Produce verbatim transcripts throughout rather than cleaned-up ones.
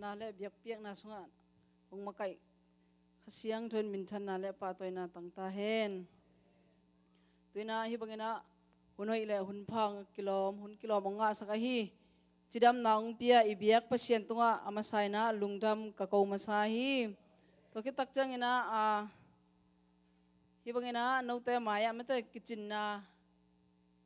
Na le biakpiakna sungah hong makaih Kha Siangtho in minthanna le pahtawina tang ta hen. Tuinah hih banginah hun hoih le hun pha hong kilawm, hun kilawm hong ngahsak ahi cidamna hong pia i biak Pasian tungah a masa inah lungdam ka ko masa hi. Tua khit tak cianginah a, hih banginah note mai-ah mate kicinna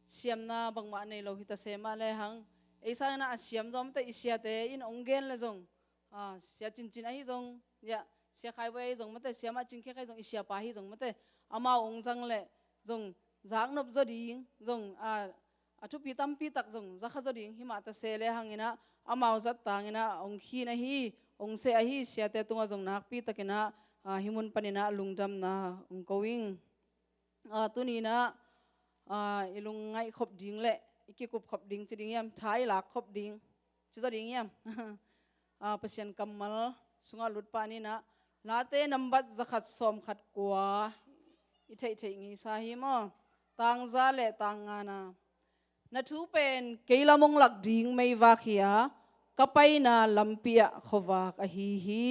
siamna bangmah nei lo hi ta se mah lehang, ei sanginah a siam zaw mate i siate in hong gen le zong, a, sia cincin ahi zong, ya, sia khaibuai ahi zong mate, sia mah cingkhek ahi zong, i siapa ahi zong mate, amau hong zang le zong zaknop zaw ding zong, a, a thupi tampi tak zong zakha zaw ding hi mah ta se lehang inah amau zat tanginah hong khin ahi, hong seh ahi siate tungah zong nakpi takinah, a, hih mun paninah lungdamna hong ko ing. A, tuninah, a, i lungngaih khop ding le i kikup khop ding ci ding hiam, tha i lak khop ding ci zaw ding hiam? A, Pasian kammal sungah lut pah ninah Late nambat zakhat sawmkhat kua i theihtheih ngisa hi maw? Tangza le tang ngana. Na thu pen kei lam hong lak ding meivak hi a, ka paina lampi ah khuavak ahi hi.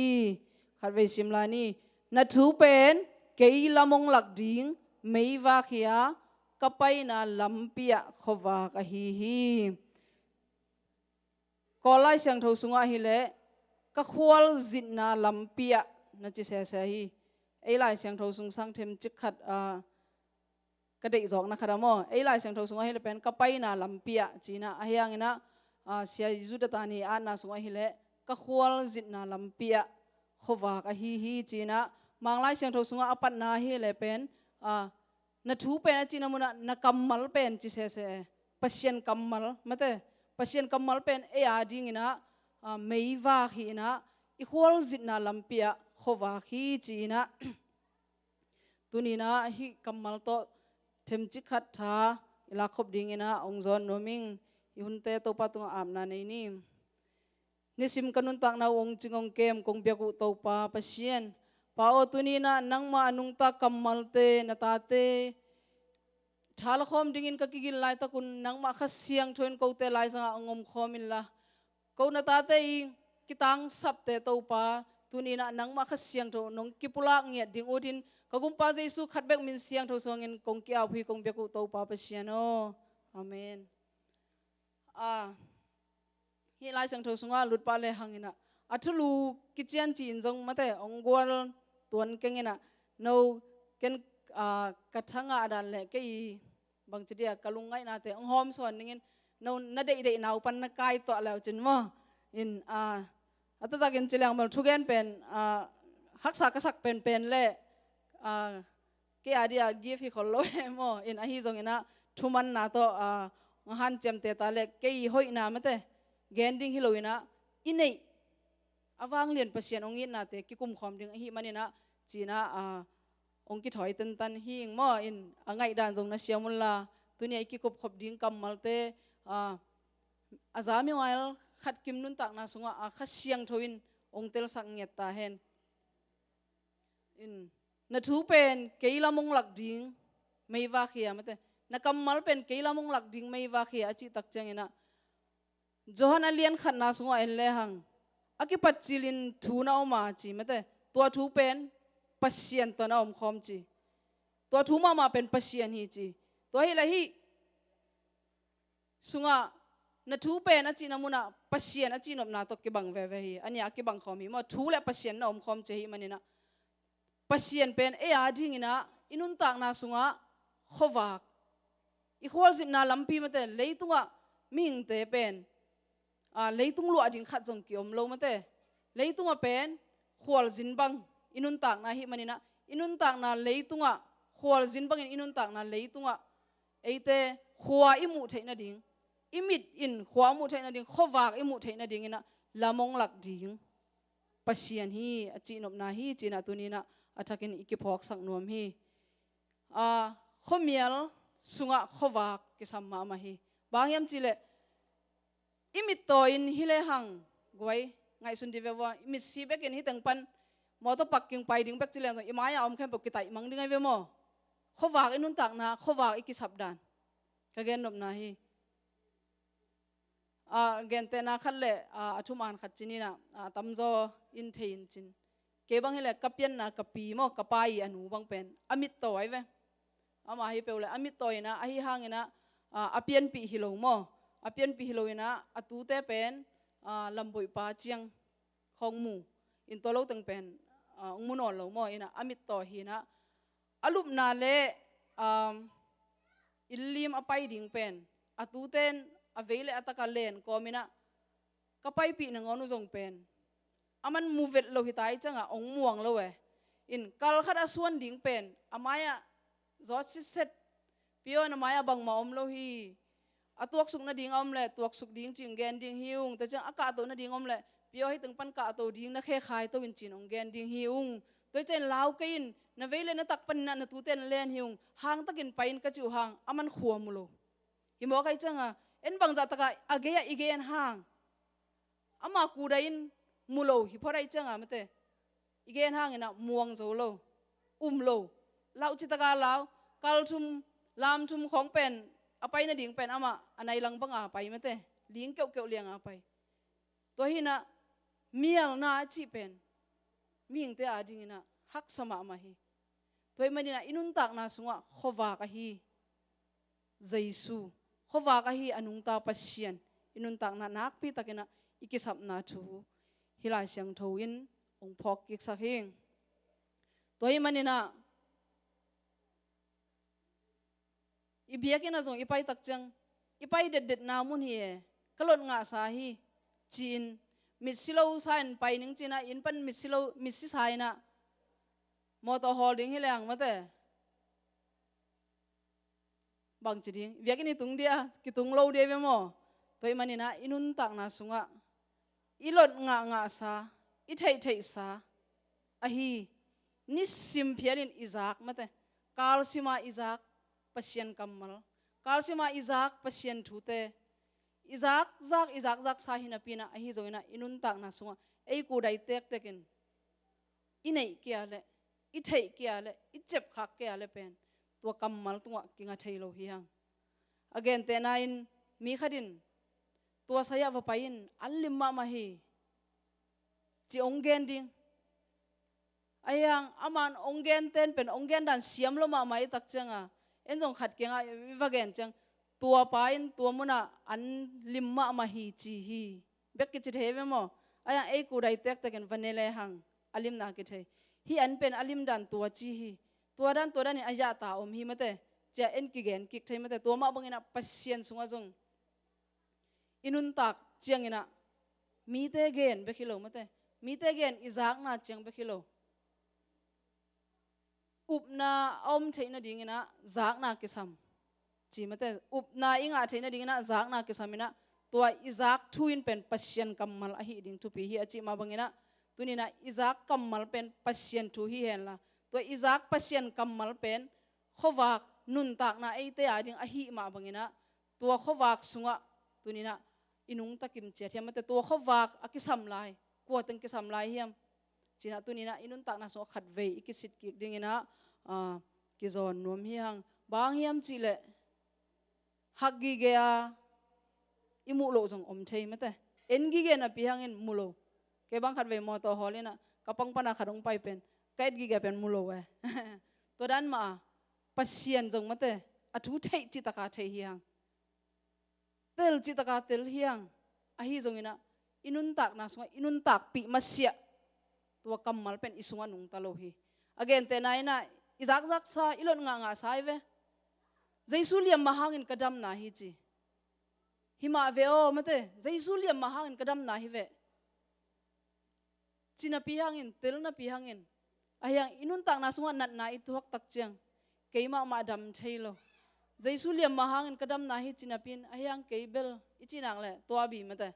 Khatvei sim lai ni. Na thu pen kei lam hong lak ding meivak hi a, ka paina lampi ah khuavak ahi hi. Kawl Lai Siangtho sungah hileh ka khualzinna lampi ah na ci sese hi. Ei Lai Siangtho sung sang themcik khat, a, ka deihzawkna khat a maw, ei Lai Siangtho sungah hileh pen ka paina lampi ah cinah, ahi hanginah, a, sia Judah tani atna sungah hileh ka khualzinna lampi ah khuavak ahi hi cinah, Mang Lai Siangtho sungah a patna hileh pen, a, na thu pen a cihna munah na kammal pen ci sese. Pasian kammal mate, Pasian kammal pen ei a dinginah, a, meivak hi inah i khualzinna lampi ah khuavak hi cinah. Tuninah hih kammal tawh themcik khat tha i lakkhop dinginah hong zawn nuam ing. I hunte Topa tungah apna nei ni. Nisim ka nuntakna uh hong cing hong kem kong biak uh Topa Pasian, Pa aw, tuninah nangmah a nungta kammalte na tate tha lakhawm dingin ka kigil laitakun nangmah Kha Siangtho in kote laizangah hong omkhawm inla, ko na tate i kitangsapte Topa, tuninah nangmah Kha Siangtho nong kipulak ngiat ding utin ka Gumpa Jesu khat bek min siangtho suangin kong ki-ap uh hi kong biak uh Topa Pasian aw. Amen. A, hih Lai Siangtho sungah lut pah le hanginah a thulu kician ci-in zong mate hong gual tuan kenginah no ken, a, ka thangah dan le kei bangci dia ka lungngainate hong hawmsawn dingin no na deihdeih naupan na kaituah leucin maw? In, a, a taktakin ci leng bel thugen pen, a, haksa ka sak penpen le, a, kei a dia gift hi khol lo e maw? In ahi zonginah thumanna tawh, a, hong hanciamte ta le kei hoihna mate gen ding hi loinah i neih a vanglian Pasian hong itnate kikumkhawm ding ahi maninah cinah, a, hong kithawi tentan hi ing maw? In a ngaihdan zong na siam unla, tuni a i kikupkhop ding kammalte, a, a za mimal khat kim nuntakna sungah a Kha Siangtho in hong telsak ngiat ta hen. In, na thu pen kei lam hong lak ding meivak hi a mate, na kammal pen kei lam hong lak ding meivak hi a cih tak cianginah Johan a lian khatna sungah en lehang a kipat cilin thu na om a ci mate, tua thu pen Pasian tawh na omkhawm ci. Tua thu mahmah pen Pasian hi ci. Tua hileh hih sungah na thu pen a cihna munah Pasian a cihnopna tawh kibang veve hi. A nih a kibangkhawm hi maw, thu le Pasian na omkhawm ci ahi maninah Pasian pen ei a dinginah i nuntakna sungah khuavak, i khualzinna lampi mate, leitungah mihingte pen, a, leitung luah ding khat zong kiom lo mate, leitungah pen khualzin bang i nuntakna ahi maninah i nuntakna leitungah, khualzin bangin i nuntakna leitungah eite khua i muh theih nading, i mit in khua muh theih nading, khuavak i muh theih nadinginah lam hong lak ding Pasian hi a cihnopna hi cinah tuninah a thakin i kiphawksak nuam hi. A, khuamial sungah khuavak kisam mahmah hi. Bang hiam cihleh i mittaw in hi lehang guai ngaihsun dih ve vua, i mitsi bekin hih teng pan mawtaw parking pai ding bek ci leng zong i mai-ah om khempeuh kitaih mang ding ahi ve maw? Khuavak i nuntakna, khuavak i kisap dan ka gennopna hi. a, gentehna khat le, a, a thuman khat ci ni in ah, a, tamzaw in thei in cin. Kei bang hileh ka pianna ka pi maw, ka pa i a nu bang pen a mittaw ahi ve. Ama hi peuh le a mittaw in ah, ahi hangin ah, a, a pianpih hi lo maw. A pianpih hi lo in ah, a tute pen, a, lamboihpa ciang khawng mu in, tua lo teng pen, a, hong mu nawn lo maw. In ah a mittaw hi in ah, a lupna le, um, inn lim a pai ding pen, a tute in a vei le a tak a len kawm in ah, ka paipih nangawn uh zong pen, aman mu vet lo hi ta ahih ciangah hong muang lo e. In kal khat a suan ding pen, a mai-ah zawt sitset, "Pio, na mai-ah bangmah om lo hi. A tuaksuk nading a om leh tuaksuk ding ci-in gen ding hi ung. Tua ciang a kahto nading om leh, Pio, hih teng pan kahto ding, na khe khai to in," ci-in hong gen ding hi ung. Tua hi ciangin lau kei in, na vei le na tak panin ah na tute na len hi ung. Hangtakin pai in ka cih uh hang, aman khua mu lo. Hi mawk ahih ciangah, en bangzah takah a gei-ah i gen hang, ama kudai in mu lo hi phot ahih ciangah mate, i gen hangin ah muang zo lo, um lo. Lau citaka lau, kal thum, lam thum khawng pen, a pai nading pen amah a nai lang banga pai mate, ling keuhkeuh lianga pai. Tua hi in ah, mialna a cih pen mihingte adingin ah haksa mahmah hi. Tua ahih manin ah i nuntakna sungah khuavak ahi Jesu, khuavak ahi a nungta Pasian, i nuntakna nakpitakin ah i kisapna thu hih Lai Siangtho in hong phawk kiksak hi. Tua ahih manin ah, i biakinn ah zong i pai tak ciang, i pai detdetna mun hi e, ka lot ngahsa hi, ci-in, mitsi lo sa in pai ning ci-in ah, inn pan mitsi lo, mitsi sa in ah, mawtaw hawl ding hi leng mate, bangci ding, biakinn i tung dia, kitung lo dia ve maw. Tua ahih manin ah i nuntakna sungah i lot ngahngahsa, i theihtheihsa ahi, nisim phialin i zak mate, kalsima i zak Pasian kammal, kalsima i zak Pasian thute, i zakzak, i zakzaksa hi napi in ah, ahi zongin ah i nuntakna sungah ei kudai tektekin i neih kei a leh, i theih kei a leh, i cepkhak kei a leh pen, tua kammal tungah kinga thei lo hi hang. A gentehna in, mi khat in, "Tua sai-ah va pai in, an lim mahmah hi," ci hong gen ding. Ahi hang, aman hong genten pen, hong gen dan siam lo mahmah ahih tak ciangah, en zong khat kiangah i va gen ciang, "Tua pa in tua munah an lim mahmah hi," ci hi bek kici thei ve maw. Ahi hang ei kudai tektekin va ne lehang a limna kithei. "Hih an pen a lim dan tua ci hi. Tua dan, tua danin a zahta om hi mate," ci-a en kigen kik thei mate. Tua mah bangin ah Pasian sungah zong i nuntak ciangin ah mite gen bek hi lo mate, mite gen i zakna ciang bek hi lo, upna a om theih nadingin ah zakna kisam, ci mate, upna i ngah theih nadingin ah zakna kisam in ah, tua i zak thu in pen Pasian kammal ahih ding thupi hi a cih mah bangin ah, tuni in ah i zak kammal pen Pasian thu hi henla, tua i zak Pasian kammal pen khuavak nuntakna eite ading ahih mah bangin ah, tua khuavak sungah tuni in ah i nungta kim ciat hiam mate, tua khuavak a kisam lai, kua teng kisam lai hiam, ci-in ah tuni in ah i nuntakna sungah khatvei i kisit kik dingin ah, a, kizawn nuam hi hang. Bang hang hiam cih leh, hak gige a i muh loh zong om thei mate. En gige napi hangin mu lo. Kei bang khatvei mawtaw hawl in ah, ka pang pana khat hong pai pen, ka et gige pen mu lo e. Tua dan mah a, Pasian zong mate, a thu theih citaka thei hi hang, tel citaka tel hi hang. Ahi zongin ah i nuntakna sungah i nuntakpih masiah, tua kammal pen i sungah nungta lo hi. A gentehna in ah, i zakzaksa, i lot ngahngahsa hi ve. "Jesu liam mah hangin ka damna hi," ci. "Hi mah ve aw mate, Jesu liam mah hangin ka damna hi ve," ci napi hangin, tel napi hangin, ahi hang i nuntakna sungah natna i tuak tak ciang, "Kei mahmah dam thei lo. Jesu liam mah hangin ka damna hi," ci napi in, "Ahi hang kei bel," i cih nak leh tua a bi mate.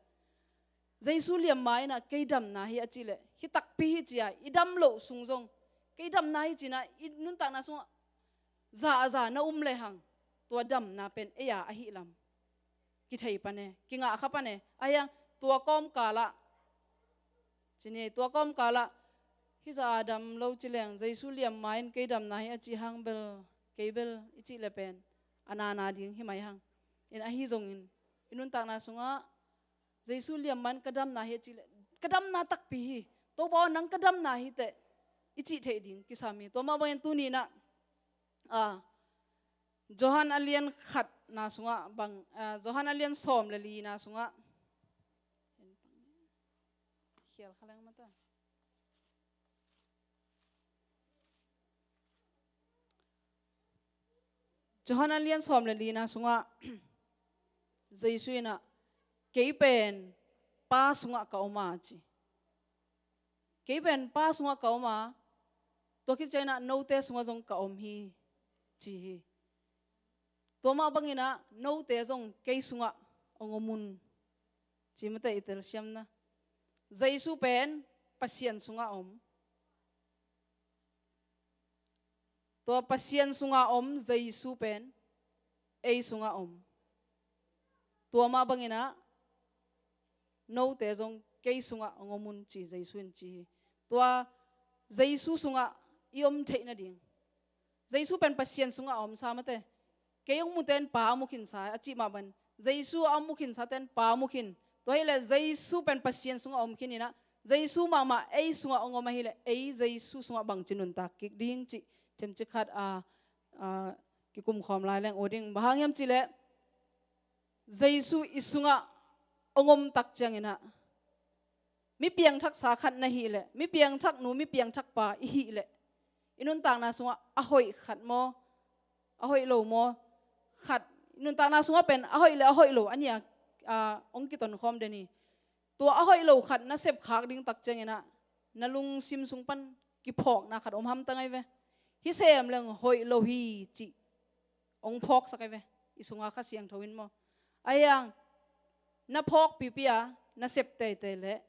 "Jesu liam mah in ah kei damna hi," a cih leh, "Hi takpi hi," ci-a i dam loh sung zong, "Kei damna hi," ci-in ah i nuntakna sungah za a za na um lehang, tua damna pen ei a ahih lam kithei pan e, kingah kha pan e. Ahi hang tua kawmkalah, ci ni, tua kawmkalah, "Hih za a dam lo ci leng, Jesu liam mah in kei damna hi," a cih hang bel, "Kei bel," i cih leh pen a nana ding hi mai hang. In ahi zongin i nuntakna sungah Jesu liam man ka damna hi a cih leh, ka damna takpi hi. Topa aw, nang ka damna hi teh i cih theih ding kisam hi. Tua mah bangin tuni-in ah, a, Johan a lian khatna sungah bang, a, Johan a lian sawm le lina sungah. Khial kha leng mata. Johan a lian sawm le lina sungah Jesu in ah, "Kei pen Pa sungah ka om a," ci. "Kei pen Pa sungah ka om a, tua khit ciangin ah note sungah zong ka om hi," ci hi. "Tua mah bangin ah note zong kei sungah hong om un," ci mate i telsiamna. Jesu pen Pasian sungah om. Tua Pasian sungah om Jesu pen ei sungah om. "Tua mah bangin ah note zong kei sungah hong om un," ci Jesu in ci hi. Tua Jesu sungah i om theih nading. Jesu pen Pasian sungah a omsa mate. "Kei hong mute in Pa a mu khinsa," a cih mah bangin, Jesu a mu khinsate in Pa a mu khin. Tua hileh Jesu pen Pasian sungah a om khin in ah, Jesu mahmah ei sungah hong om ahileh, ei Jesu sungah bangci nuntak kik ding cih themcik khat, a, a, kikumkhawm lai leng uh ding. Bang hang hiam cih leh, Jesu i sungah hong om tak ciangin ah, mi piangthaksa khat na hih leh, mi piangthaknu, mi piangthakpa i hih leh, i nuntakna sungah a hoih khat maw, a hoih lo maw, khat, i nuntakna sungah pen a hoih le a hoih lo a nih a, a, hong kitonkhawm den hi. Tua a hoih lo khat na sepkhak ding tak ciangin ah, na lungsim sung pan kiphawkna khat om hamtang ahi ve. Hih sem leng hoih lo hi cih hong phawksak ahi ve, i sunga Kha Siangtho in maw. Ahi hang na phawk pipi a, na sep teitei leh,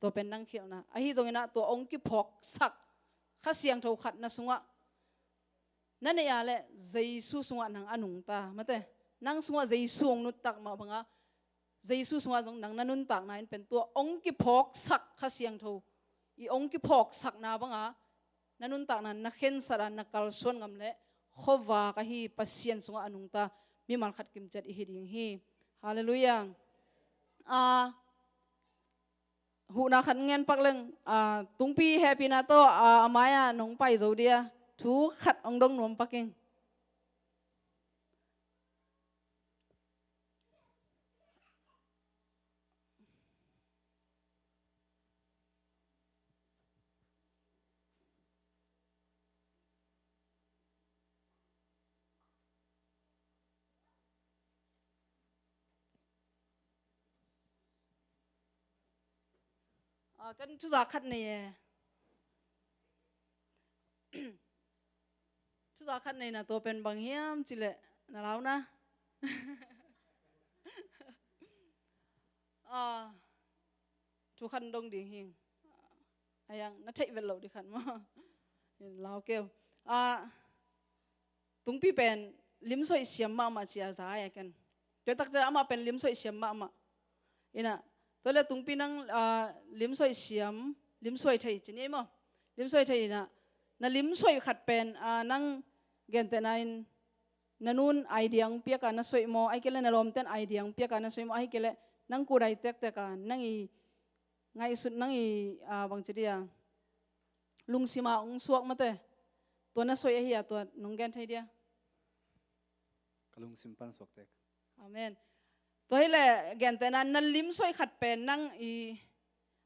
tua pen nang khialhna. Ahi zongin ah tua hong kiphawksak Kha Siangtho khat na sungah na neih a leh, Jesu sungah nang a nungta mate. Nang sungah Jesu hong nuntak mah banga, Jesu sungah zong nang na nuntakna in pen tua hong kiphawksak Kha Siangtho i hong kiphawksakna banga, na nuntakna na khensat a, na kalsuan ngam leh, khuavak ahi Pasian sungah a nungta mimal khat kimciat i hi ding hi. Halleluiah. A, huhna khat ngen pak leng, a, tungpi hehpihna tawh, a, a mai-ah nong pai zo dia, thu khat hong dong nuam pak ing. A, kan thuzak khat nei e. Thuzak khat neina tua pen bang hiam cih leh, na lau na. A, thu khat dong ding hing. A, yang na theih vet loh ding khat maw. Lau kei. A, tungpi pen limsoih siam mahmah ci a za a ken. Tua tak ciang amah pen limsoih siam mahmah. Inah, tua leh tungpi nang, a, limsoih siam, limsoih thei ci ni maw. Limsoih thei inah, na limsoih khat pen, a, nang gentehna in, na nun idea hong piak a na soih maw, ahih kei leh na lawmte'n idea hong piak a na soih maw, ahih kei leh nang kudai tektek a, nang i ngaihsut, nang i, a, bangci dia, lungsim a hong suak mate. Tua na soih ahi a, tua nong gen thei dia. Ka lungsim pan suak tek. Amen. Tua hi leh gentehna, na limsoih khat pen nang i,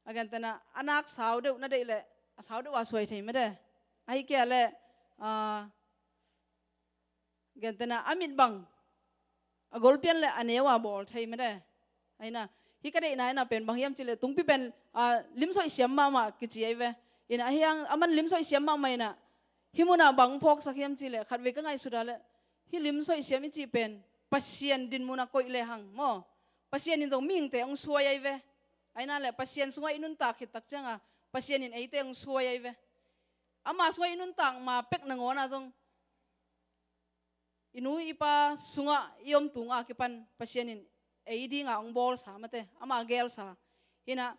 a gentehna, a nak sau deuh na deih leh, a sau deuh a suai thei mate. Ahih kei leh, a, gentehna, a mit bang a golpian leh a neu a bawl thei mate. Ahi na, hih ka deihna inah pen bang hiam cih leh tungpi pen, a, limsoih siam mahmah kici ahi ve. Inah ahi hang, aman limsoih siam mahmah inah, hih munah bang phawksak hiam cih leh, khatvei ka ngaihsut a leh, hih limsoih siam i cih pen Pasian dinmun a koih lehang maw, Pasian in zong mihingte hong suai ahi ve. Ahi na leh Pasian sungah i nuntak khit tak ciang a, Pasian in eite hong suai ahi ve. Ama sungah i nuntak ma pek nangawn a zong, i nu i pa sungah i om tung a kipan Pasian in ei ding a hong bawlsa mate, ama geelsa. Inah,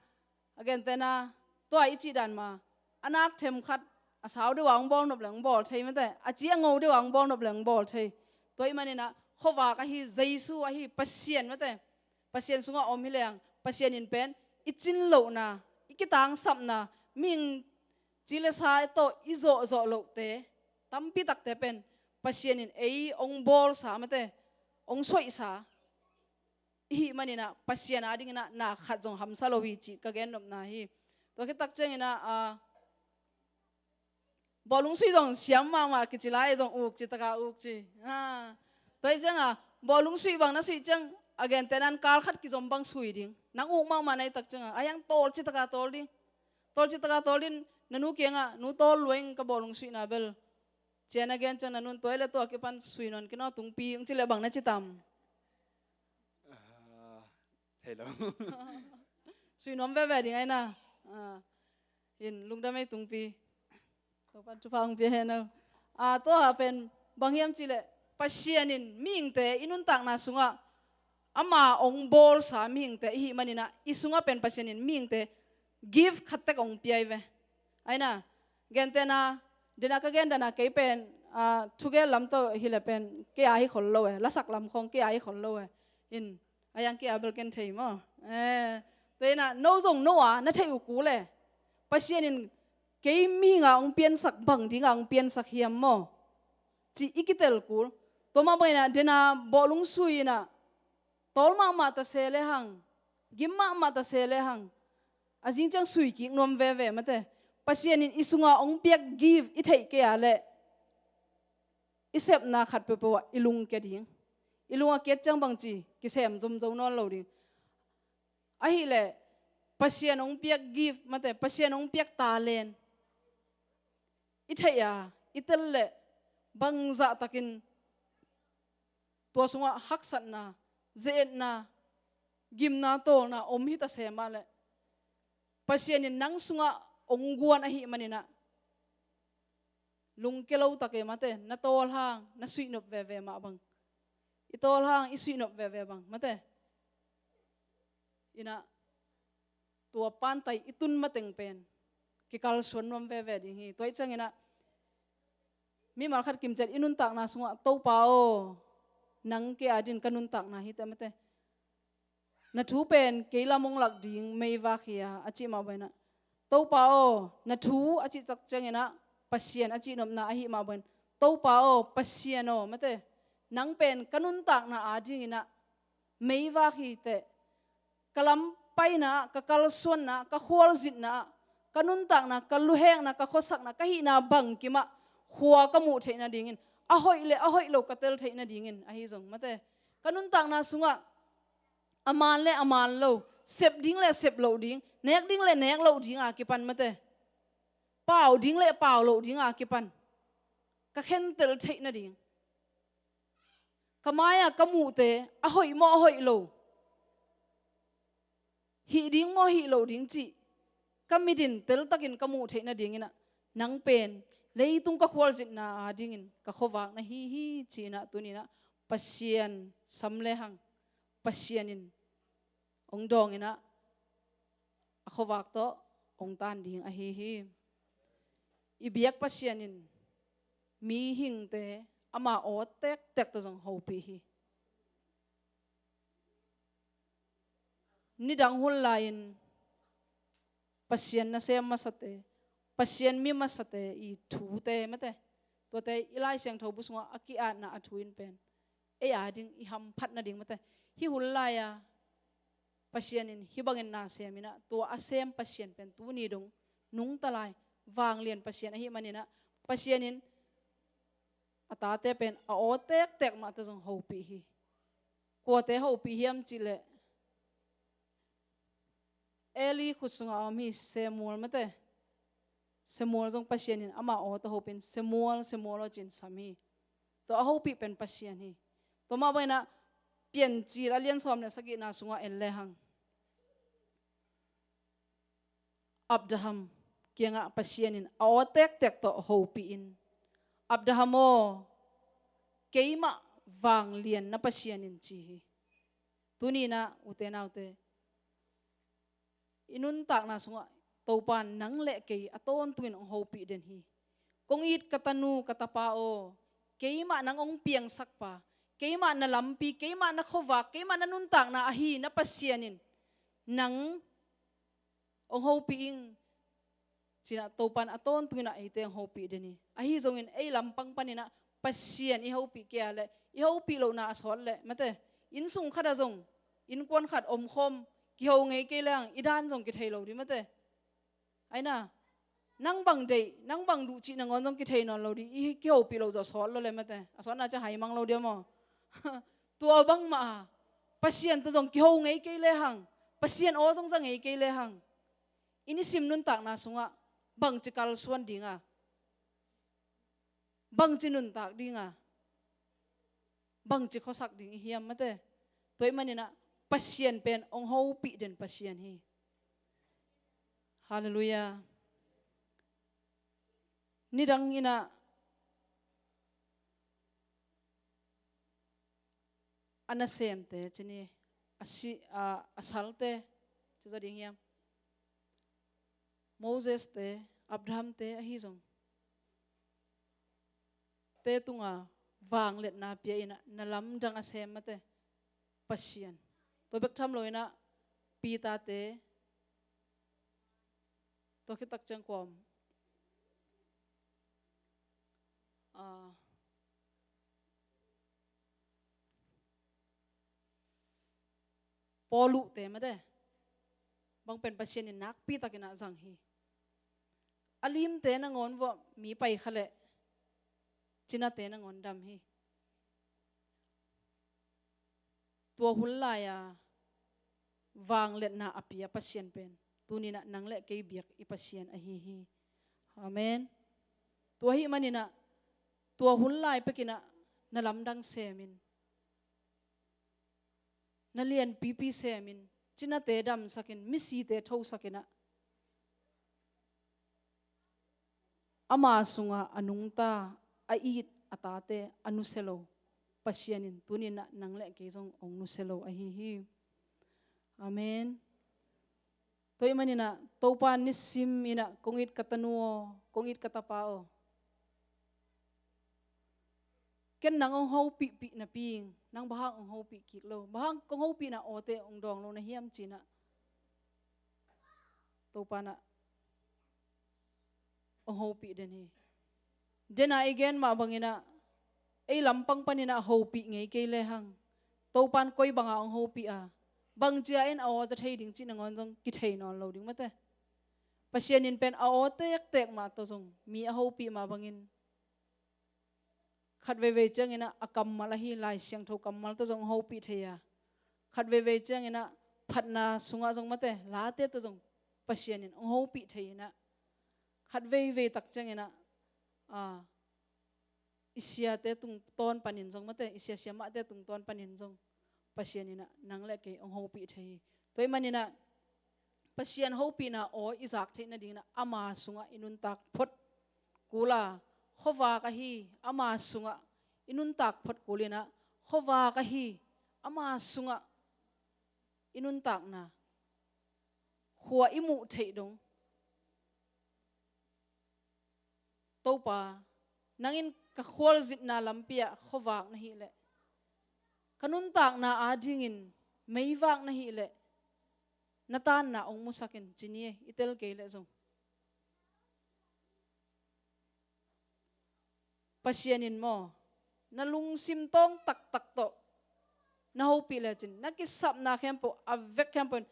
a gentehna, tua i cih dan ma, a nak them khat a sau deuh a hong bawl nop leh hong bawl thei mate, a ci a ngo deuh a hong bawl nop leh hong bawl thei. Tua ahih man inah, khuavak ahi Jesu ahi Pasian mate, Pasian sungah om hi lehang, Pasian in pen i cin lohna, i kitangsapna, mihing ci le sa tawh i zawhzawh lohte tampi takte pen Pasian in ei hong bawlsa, mate, hong soihsa i hih maninah Pasian adinginah na khat zong hamsa lo hi cih ka gennopna hi. Tua khit tak cianginah, a, bawlung sui zong siam mahmah kici lai, zong uk ci taka uk ci. Ha. Tua hi cianga bawlung sui bang na sui ciang a gentehna in kal khat kizom bang sui ding. Nang uk mahmah na hi tak cianga a hiang tawl ci taka tawl ding. Tawl ci taka tawl ding, na nu kiangah, "Nu, tawl luaing ka bawlung suihna bel." Cian a gen ciang na nun, "Tua hi le tua kipan sui nawn kei naw, tungpi," hong ci leh bang na ci tam? Ah, thei lo. Sui nuam veve ding aina. Ah, in lungdam ei, tungpi. Topan thupha hong pia hen aw. Ah, tua pen bang hiam cih leh Pasian in mihingte i nuntakna sungah ama hong bawlsa mihingte i hih maninah i sungah pen Pasian in mihingte gift khat tek hong pia hi ve. Aina, gentehna, dena ka gen dana kei pen, ah, thugel lam tawh hileh pen kei a hi khol lo e, lasak lam khawng kei a hi khol lo e. In, a hiang kei a bel ken thei maw. Eh, tua inah no zong no a na theih uh kul e. Pasian in kei mihinga hong piansak bang dinga hong piansak hiam maw? Cih i kitel kul. Tua mah bang inah dena bawlung sui inah tawl mahmah ta se lehang, gim mahmah ta se lehang, a zing ciang sui kik nuam veve, mate. Pasian in i sunga hong piak gift i theih kei a leh i sepna khat peuhpeuh ah i lung kia ding. I lung a kiat ciang bangci kisem zomzo nawn lo ding. Ahileh Pasian hong piak gift, mate, Pasian hong piak talent i theih a i tel leh bangzah takin tua sungah haksatna, ze-etna, gimna, tawlna om hi ta se mah leh Pasian in nang sungah hong guan ahih maninah lungke lo tak e, mate, na tawl hang na suihnop veve mah bang. I tawl hang i suihnop veve bang, mate. Inah tua pantai i tun mateng pen kikalsuan nuam veve ding hi. Tua hi cianginah mimal khat kimciat i nuntakna sungah, "Topa aw, nang kei adin ka nuntakna hi teh," mate. "Na thu pen kei lam hong lak ding meivak hi a," a cih mah bang inah, "Topa aw, na thu," a cih tak cianginah Pasian a cihnopna ahih mah bang in, "Topa aw, Pasian aw," mate, "nang pen ka nuntakna adinginah meivak hi teh. Ka lam paina ah, ka kalsuanna ah, ka khualzinna ah, ka nuntakna, ka luhekna, ka khuasakna, ka hihna bangkimah khua ka muh theih nadingin, a hoih le a hoih lo ka tel theih nadingin ahi zong," mate, "ka nuntakna sungah a man le a man lo, sep ding le sep loh ding, nek ding le nek loh ding a kipan," mate, "pau ding le pau loh ding a kipan ka khentel theih nading, ka mai-ah ka muhte a hoih maw a hoih lo, hih ding maw hih loh ding cih ka mit in teltakin ka muh theih nadinginah nang pen leitung ka khualzinna adingin ka khuavak na hi hi," ci-inah tuninah Pasian sam lehang Pasian in hong dawnginah a khuavak tawh hong tan ding ahi hi. I biak Pasian in mihingte ama aw tektek tawh zong hopih hi. Nidang hun lai-in Pasian nasem masate, Pasian mi masate i thute, mate, tuate i Lai Siangtho bu sungah a ki-atna a thu in pen ei ading i hamphat nading, mate. Hih hun lai-a Pasian in hih bangin na seminah, tua a sem Pasian pen tuni dong nungta lai, vanglian Pasian ahih maninah Pasian in a tate pen a aw tektek mah tawh zong hopih hi. Kuate hopih hiam cih leh Eli khut sungah a om hi Samuel, mate. Samuel zong Pasian in ama aw tawh hopin, "Samuel, Samuel aw," ci-in sam hi. Tua a hopih pen Pasian hi. Tua mah bang inah Piancil a lian sawm le sagihna sungah en lehang Abraham kiangah Pasian in a aw tektek tawh hopihin, "Abraham aw, keimah vanglian na Pasian in," ci hi. Tuninah ute naute, i nuntakna sungah Topa in nang le kei a tawntungin hong hopih den hi. Kong it ka tanu, ka tapa aw, keimah nang hong piangsak pa, keimah na lampi, keimah na khuavak, keimah na nuntakna ahi na Pasian in Nang hong hopih ing, ci-in ah Topa'n a tawntung in ah eite hong hopih den hi. Ahi zongin ei lampang panin ah Pasian i hopih kei a leh, i hopih lohna a sawt leh, mate, inn sung khat ah zong, innkuan khat omkhawm, kiho ngei kei lehang i dan zong kithei lo ding, mate. Aina, nang bang deih, nang bang duh cih nangawn zong kithei nawn lo ding, i kihopih loh zawh sawt lo leh, mate. A sawtna ciang hai mang lo ding maw. Tua bangmah a, Pasian tawh zong kiho ngei kei lehang, Pasian aw zong za ngei kei lehang, i nisim nuntakna sungah bangci kalsuan ding a, bangci nuntak ding a, bangci khuasak ding i hiam, mate. Tua ahih manin ah Pasian pen hong hopih den Pasian hi. Halleluiah. Nidang in ah a nasemte, ci ni, a si, a, a salte, ci zaw ding hiam? Moses te, Abraham te ahi zong, te tungah vangliatna pia in ah na lamdang a sem, mate, Pasian. Tua bek tham lo in ah Peter te, tua khit tak ciang kua om? Ah, Paulu te, mate, bang pen Pasian in nakpi takin ah zang hi. A limte nangawn vuah mi pai kha leh, cinate nangawn dam hi. Tua hun lai-a vangliatna a pia Pasian pen tuni-in ah nang le kei biak i Pasian ahi hi. Amen. Tua ahih manin ah tua hun lai pekin ah na lamdang semin, na lianpipi semin, cinate damsakin, misite thosakin ah, ama sungah a nungta, a it a tate a nusia lo Pasian in tuni-in ah nang le kei zong hong nusia lo ahi hi. Amen. Tua ahih manin ah Topa, nisimin ah kong it ka tanu aw, kong it ka tapa aw, ken nang hong hopihpih napi-in nang bang hang hong hopih kik lo, bang hang kong hopihna awte hong dawng lo na hiam, ci-in ah Topa in ah hong hopih den hi. Den a i gen mah bangin ah ei lampang panin ah hopih ngei kei lehang, Topa in koi bangah hong hopih a, bangci-a in a aw za thei ding cih nangawn zong kithei nawn lo ding mate. Pasian in pen a aw tektek mah tawh zong mi a hopih mah bangin, khat veivei ciangin ah a kammal ahi Lai Siangtho kammal tawh zong hong hopih thei a, khat veivei ciangin ah phatna sungah zong mate, late tawh zong Pasian in hong hopih thei in ah, khat veivei tak ciangin ah, a, i siate tungtawn panin zong mate, i siasia mahte tungtawn panin zong Pasian in ah nang le kei hong hopih thei hi. Tua ahih manin ah Pasian hopihna aw i zak theih nadingin ah ama sungah i nuntak phot kul a, khuavak ahi ama sungah i nuntak phot kul in ah, khuavak ahi ama sungah i nuntakna, khua i muh theih dong, Topa, nang in ka khualzinna lampi ah khuavak na hih leh, ka nuntakna adingin meivak na hih leh, na taanna hong musak in, ci ni e, i tel kei leh zong. Pasian in maw, na lungsim tawng taktak tawh na hopih lecin, na kisapna khempeuh, a vek khempeuh in,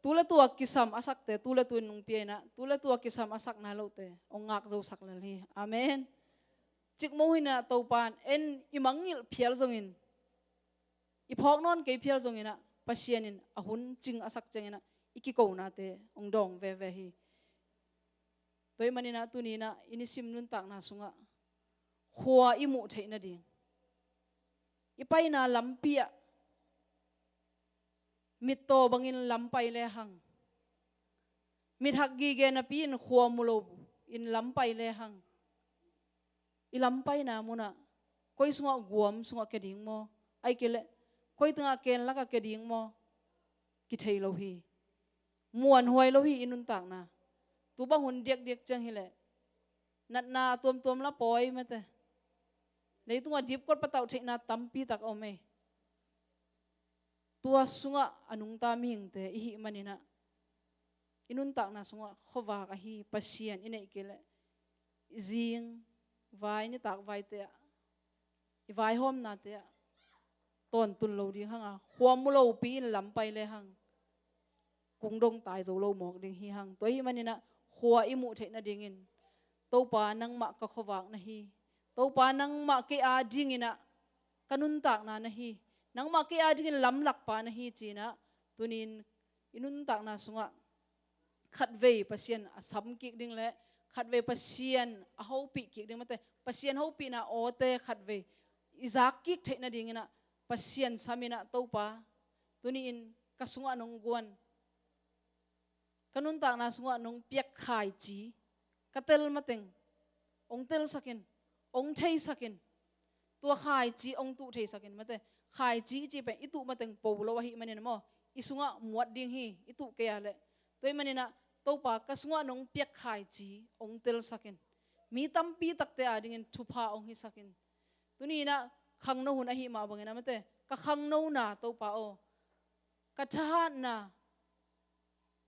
tu le tu a kisam a sakte tu le tu in nungpia in ah, tu le tu a kisam a sak nai lohte hong ngak zosak lel hi. Amen. Cikmah hi-in ah Topa in en i mangngilh phial zongin, i phawk nawn kei phial zongin ah, Pasian in a hun cing a sak ciangin ah i kikonate hong dawng veve hi. Tua ahih manin ah tuni-in ah i nisim nuntakna sungah khua i muh theih nading, i paina lampi ah mittaw bangin lam pai lehang, mithak gige napi-in khua mu loin lam pai lehang, i lam paina munah koi sungah, guam sungah kia ding maw, ahih kei leh koi tengah ken lakah kia ding maw, kithei lo hi. Muanhuai lo hi i nuntakna. Tu bang hun diakdiak ciang hi leh, natna a tuamtuam la pawi mate. Leitungah dipkuat patauh theihna tampi tak a om ei. Tua sungah a nungta mihingte i hih maninah i nuntakna sungah khuavak ahi Pasian i neih kei leh i zing vai, nitak vaite ah, i vaihawmnate ah tawntun lo ding hanga, khua mu lopi in lam pai le hang kung dong tai zo lo mawk ding hi hang. Tua hih maninah khua i muh theih nadingin, Topa, nangmah ka khuavak na hi. Topa, nangmah kei a dinginah ka nuntakna na hi. Nangmah kei a dingin lamlakpa na hi, cinah tunin i nuntakna sungah khatvei Pasian a sam kik ding le khatvei Pasian a hopih kik ding, mate, Pasian hopihna awte khatvei i zak kik theih nadinginah Pasian saminah, Topa, tuni-in ka sungah nong guan, ka nuntakna sungah nong piak khaici ka tel mateng ong telsakin, ong theisakin. Tua khaici ong tuh theisakin, mate, khaici i ci pen i tuh mateng po lo ahih manin maw, i sungah muat ding hi, i tuh kei a leh. Tua hih maninah, Topa, ka sungah nong piak khaici ong telsakin. Mi tampi takte a dingin thupha ong hisakin. Tuni inah khangno hun ahih mah bangin, a, mate, ka khangnona, Topa aw, ka thahatna,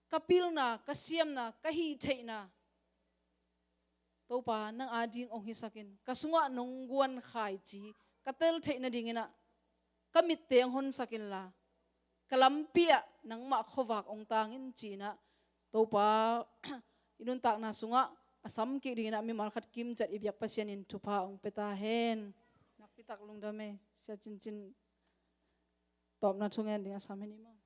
ka pilna, ka siamna, ka hih theihna, Topa, nang a ding ong hisakin. Ka sungah nong guan khaici ka tel theih nadinginah ka mitte ong honsak inla, ka lampi ah nangmah khuavak ong tangin, cinah, Topa, i nuntakna sungah a sam kik dinginah mimal khat kimciat i biak Pasian in thupha ong pia ta hen. Nakpitak lungdam ei. Sia Cincin tawpna thungen ding a sam hi ni maw?